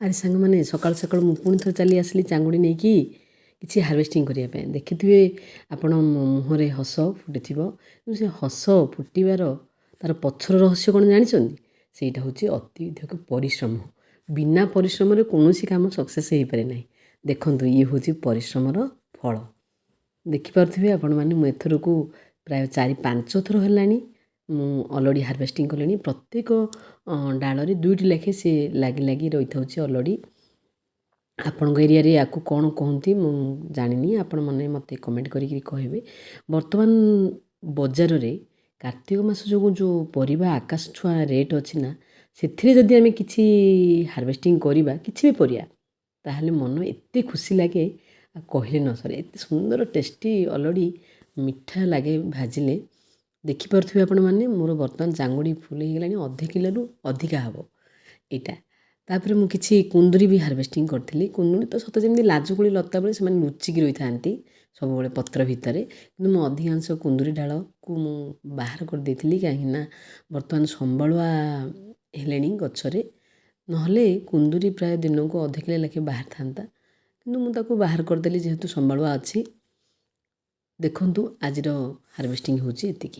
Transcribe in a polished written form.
ଆରେ ସାଙ୍ଗମାନେ, ସକାଳୁ ସକାଳୁ ମୁଁ ପୁଣି ଥରେ ଚାଲି ଆସିଲି ଚାଙ୍ଗୁଡ଼ି ନେଇକି କିଛି ହାର୍ଭେଷ୍ଟିଂ କରିବା ପାଇଁ। ଦେଖିଥିବେ ଆପଣ ମୁହଁରେ ହସ ଫୁଟିଥିବ, କିନ୍ତୁ ସେ ହସ ଫୁଟିବାର ତା'ର ପଛର ରହସ୍ୟ କ'ଣ ଜାଣିଛନ୍ତି? ସେଇଟା ହେଉଛି ଅତ୍ୟଧିକ ପରିଶ୍ରମ। ବିନା ପରିଶ୍ରମରେ କୌଣସି କାମ ସକ୍ସେସ୍ ହେଇପାରେ ନାହିଁ। ଦେଖନ୍ତୁ, ଇଏ ହେଉଛି ପରିଶ୍ରମର ଫଳ। ଦେଖିପାରୁଥିବେ ଆପଣମାନେ, ମୁଁ ଏଥରକୁ ପ୍ରାୟ 4-5 ଥର ହେଲାଣି ମୁଁ ଅଲଡ଼ି ହାର୍ଭେଷ୍ଟିଂ କଲିଣି। ପ୍ରତ୍ୟେକ ଡାଳରେ ଦୁଇଟି ଲେଖେ ସେ ଲାଗି ଲାଗି ରହିଥାଉଛି ଅଲଡ଼ି। ଆପଣଙ୍କ ଏରିଆରେ ୟାକୁ କ'ଣ କୁହନ୍ତି ମୁଁ ଜାଣିନି, ଆପଣମାନେ ମୋତେ କମେଣ୍ଟ କରିକି କହିବେ। ବର୍ତ୍ତମାନ ବଜାରରେ କାର୍ତ୍ତିକ ମାସ ଯୋଗୁଁ ଯେଉଁ ପରିବା ଆକାଶ ଛୁଆଁ ରେଟ୍ ଅଛି ନା, ସେଥିରେ ଯଦି ଆମେ କିଛି ହାର୍ଭେଷ୍ଟିଂ କରିବା କିଛି ବି ପରିବା, ତାହେଲେ ମନ ଏତେ ଖୁସି ଲାଗେ ଆଉ କହିଲେ ନ ସରେ। ଏତେ ସୁନ୍ଦର ଟେଷ୍ଟି ଅଲଡ଼ି, ମିଠା ଲାଗେ ଭାଜିଲେ। ଦେଖିପାରୁଥିବେ ଆପଣମାନେ, ମୋର ବର୍ତ୍ତମାନ ଚାଙ୍ଗୁଡ଼ି ଫୁଲ୍ ହେଇଗଲାଣି, ଅଧ କିଲୋରୁ ଅଧିକା ହେବ ଏଇଟା। ତାପରେ ମୁଁ କିଛି କୁନ୍ଦୁରି ବି ହାର୍ଭେଷ୍ଟିଂ କରିଥିଲି। କୁନ୍ଦୁରି ତ ସତେ ଯେମିତି ଲାଜକୁଳି ଲତା ଭଳି ସେମାନେ ଲୁଚିକି ରହିଥାନ୍ତି ସବୁବେଳେ ପତ୍ର ଭିତରେ। କିନ୍ତୁ ମୁଁ ଅଧିକାଂଶ କୁନ୍ଦୁରି ଡାଳକୁ ମୁଁ ବାହାର କରିଦେଇଥିଲି, କାହିଁକିନା ବର୍ତ୍ତମାନ ସମ୍ବାଳୁଆ ହେଲେଣି ଗଛରେ। ନହେଲେ କୁନ୍ଦୁରି ପ୍ରାୟ ଦିନକୁ ଅଧ କିଲୋ ଲେଖାଏଁ ବାହାରିଥାନ୍ତା, କିନ୍ତୁ ମୁଁ ତାକୁ ବାହାର କରିଦେଲି ଯେହେତୁ ସମ୍ବାଳୁଆ ଅଛି। ଦେଖନ୍ତୁ, ଆଜିର ହାର୍ଭେଷ୍ଟିଂ ହେଉଛି ଏତିକି।